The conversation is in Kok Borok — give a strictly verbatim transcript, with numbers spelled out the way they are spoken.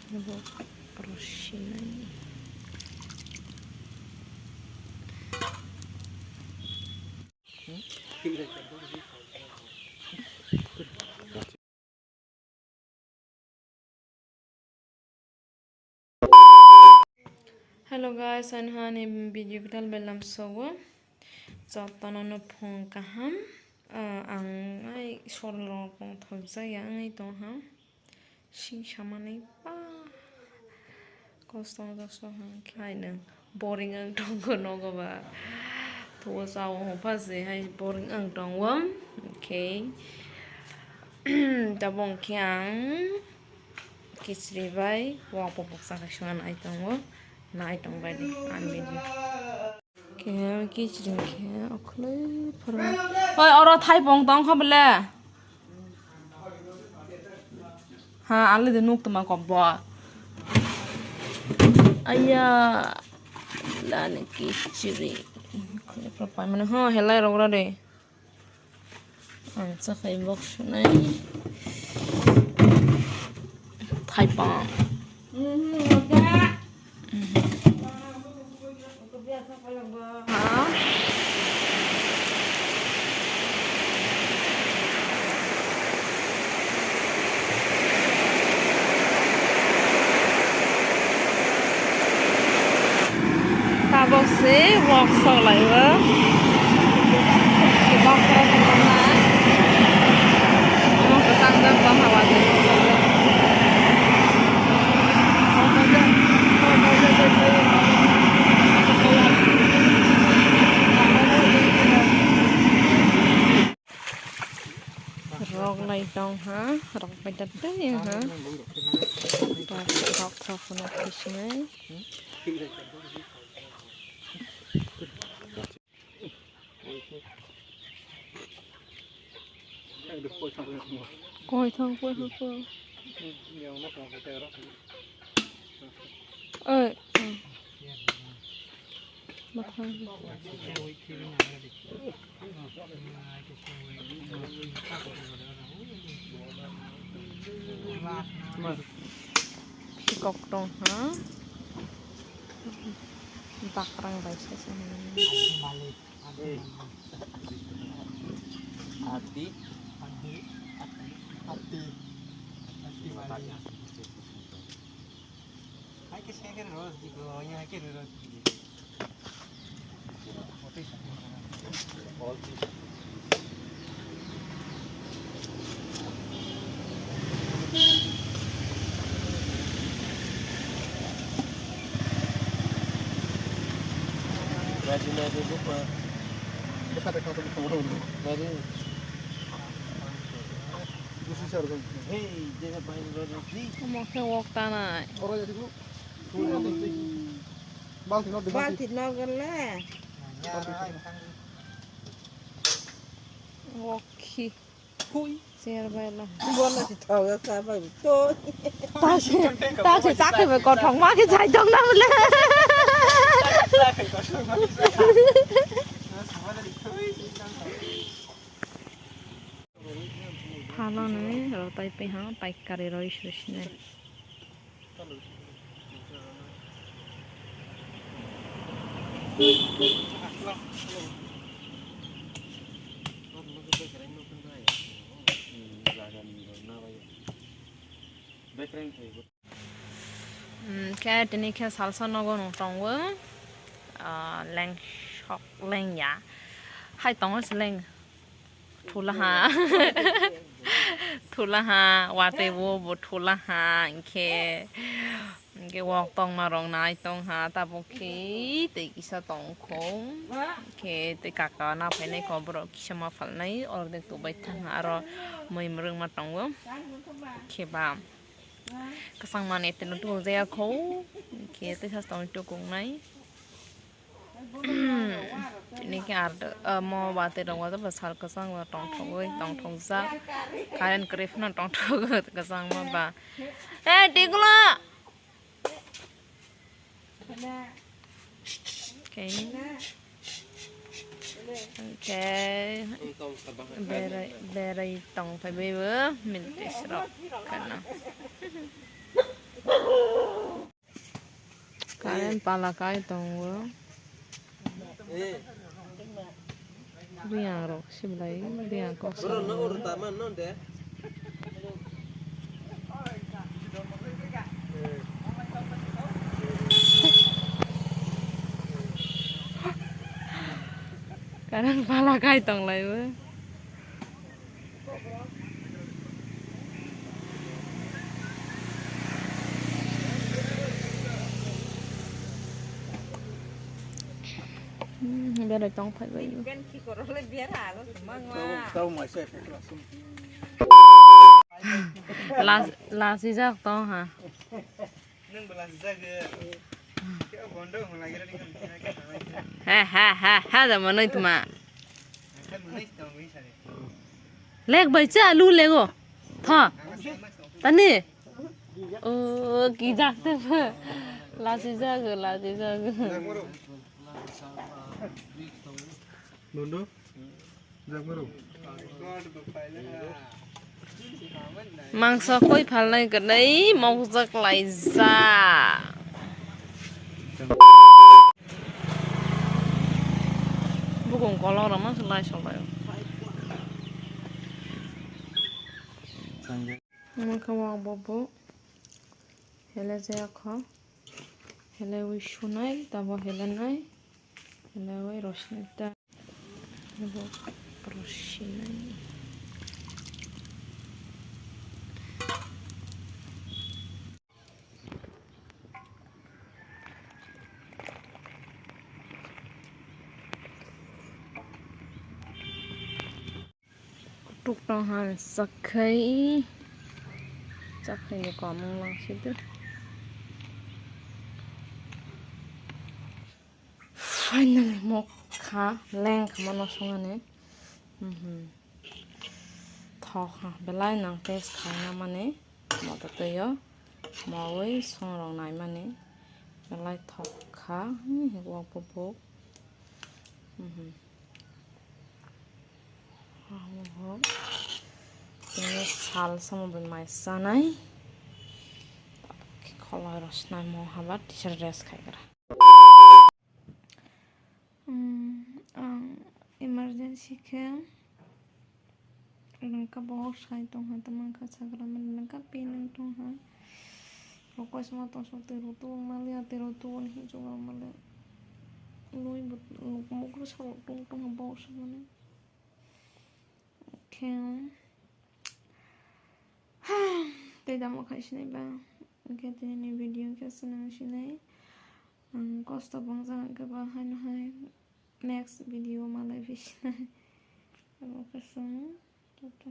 Bo rosinai. Hello guys, ani hani video kwtal belam sogo. Jotono no phung kaham. Ah, ang ai sorlo kong thokjak ya, ang ai tong ha. Sing samani pa. Kosto kosto hang khe hai nang boring ang tongo nogo ba. Tuo sao hopha se hai boring ang tongo. Okay. Tabong khe ang kichri bai wak bopok chakha swngan ai tongo. Na ai tong bai di ang bini. Khe kichri khe okhwlwi phuru. Oi, oro thaipung tong kha bole. Ha, ale de nuk tma kobbo. Aya, lani kichri. Khule phuru pai mane, ho, helai rok ra de. Ang chakhai bok sunai. Thaipang. Tabok se wak sok lai o. Kibak khe tongkha. Omo kwchang jak bo hawa de. Rok lai tong ha, rok bai da tei ha. Rok, rok thok phano kisinai. Koi thang koi thang koi. Oi. Mathang. Sikok tong ha. Bakrang bai sa sa. Adi. Adi. Adi. Adi. Hai ke sekere ro, di ko, ya ke ro. Omo khe wok tanai. Balti no gole. Wok khi. Chair bai la. Bono si thok ya sa bai to. Ta se, ta se ta khe bai kothok ma khe chai tong na bole. Halani rw tai pai ha paikari rw swisne. Hmm, khe tini khe salsa nogo nung tongo, ah, lengsok lengya. Hai tongo se leng. Thula ha. Thula ha, watwi bo, bo thula ha, hinkhe, hinkhe wok tongma rok nai tong ha, tabuk khe tei kisa tong kho. Hinkhe tei kaka na phainai kho, borok kisa ma phalnai, ordek tubai thang ha, aro mui mwrwk ma tongo. Khe ba. Kwchang mani tino tukjak ya kho, khe tei sa tong tuknai. Tini khe ar, omo watwi rok wajago sal kwchang bo tongthogwi tongthokjak. Current kwrwi phano tongthogo kwchangma ba. Hey, Tikulo! Okay. Okay. Berai, berai tong phaibai bo milk tea rok kana. Pala kai tongo. Biyang rok siblai, biyang kok. Karan pala kai tong lai bo. Hmm, berai tong phai bai. Las, lasijak tong ha. Nwng bo lasijak. Khe o bondo wng lagira ni. Ha, ha, ha, ha, da manoi tuma. Lek bai cha alu lego. Tha. Tani. O, kijak te pha. Lasijak, lasijak. Bondo. Mangsa koi phalnai kwrwi mokjak laijak. Bukung kolok rok mangsa lai sok lai. Omo khe wak bo bo hele jaya kho. Helewi sunai, tabo helenai, helewi rosinai ta. Bo rosinai. Kutuk tong ha chakhai, chakhai ni komung lang sidi. Finally mokha leng kha mano songani. Mhm. Thok ha belai nang test khaina mani moto twiyo. Mawi songrok naimani belai thok kha. Hmm, wak bubuk. Mhm. Tini sal samo bai mai chanai. Kholai rosnai mo haba teacher dress khaigra. Hmm, ang emergency khe. Lengka bo sai tong ha, tamo wngkha chagra mani lengka pin wng tong ha. Bo koisma tong sok twi rw tubu mali ya, twi rw tubu ni hinwi chuba mali. Lui bo mukru sa rw tung tong ha bo sa mani. Khe tei tamo khai sinai ba. Khe tini ni video khe swnang sinai. Ang kosto bang jang khe ba haino hai next video malai phi sinai. Abo khe sung. Tata.